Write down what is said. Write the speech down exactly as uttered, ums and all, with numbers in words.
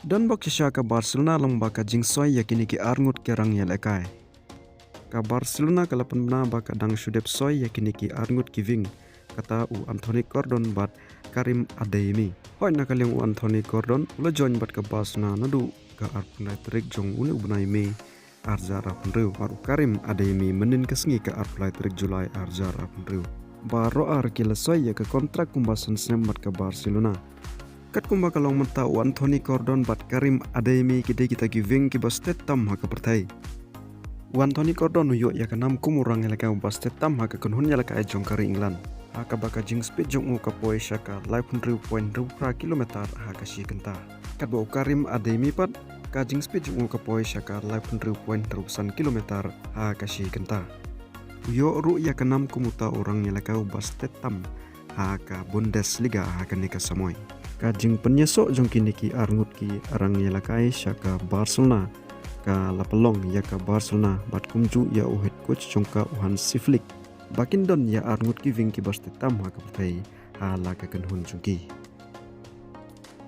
Don bok shisha ka Barcelona lyngba ka jingsoi ïa kine ki arngut ki rangïalehkai. Ka Barcelona ka la pynbna ba ka dang shu dep soi ïa kine ki arngut ki wing, kata u Anthony Gordon bad Karim Adeyemi. Hooid, na ka liang u Anthony Gordon u la join bad ka Barcelona naduh ka arphew lai tarik jong une u bnai May arhajar arphew hynriew, bad u Karim Adeyemi mynnin ka sngi ka arphew lai tarik July arhajar arphew hynriew. Baroh ar ki la soi ïa ka kontrak kumba san snem bad ka Barcelona. Katkum ba ka long mynta, u Anthony Gordon bad Karim Adeyemi ki dei kita ki wing kiba stet tam ha ka pyrthei. U Anthony Gordon u ïoh ïa ka nam kum u rangïalehkai uba stet tam ha ka kynhun ïalehkai jong ka ri England, ha kaba ka jingspeed jong u ka poi sha ka laiphew hynriew point hynriew phra kilometer ha ka shi kynta. Katba u Karim Adeyemi pat, ka jingspeed jong u ka poi sha ka laiphew hynriew point hynriew san kilometer ha ka shi kynta. U ïoh ruh ïa ka nam kum uta u rangïalehkai uba stet tam ha ka Bundesliga ha kane ka samoi. Ka jingpynïasoh jong kine ki arngut ki rangïalehkai sha ka Barcelona ka la pynlong ïa ka Barcelona bad kumjuh ïa u head coach jong ka, u Hansi Flick, ba kin don ïa arngut ki wing kiba stet tam ha ka pyrthei ha la ka kynhun jong ki.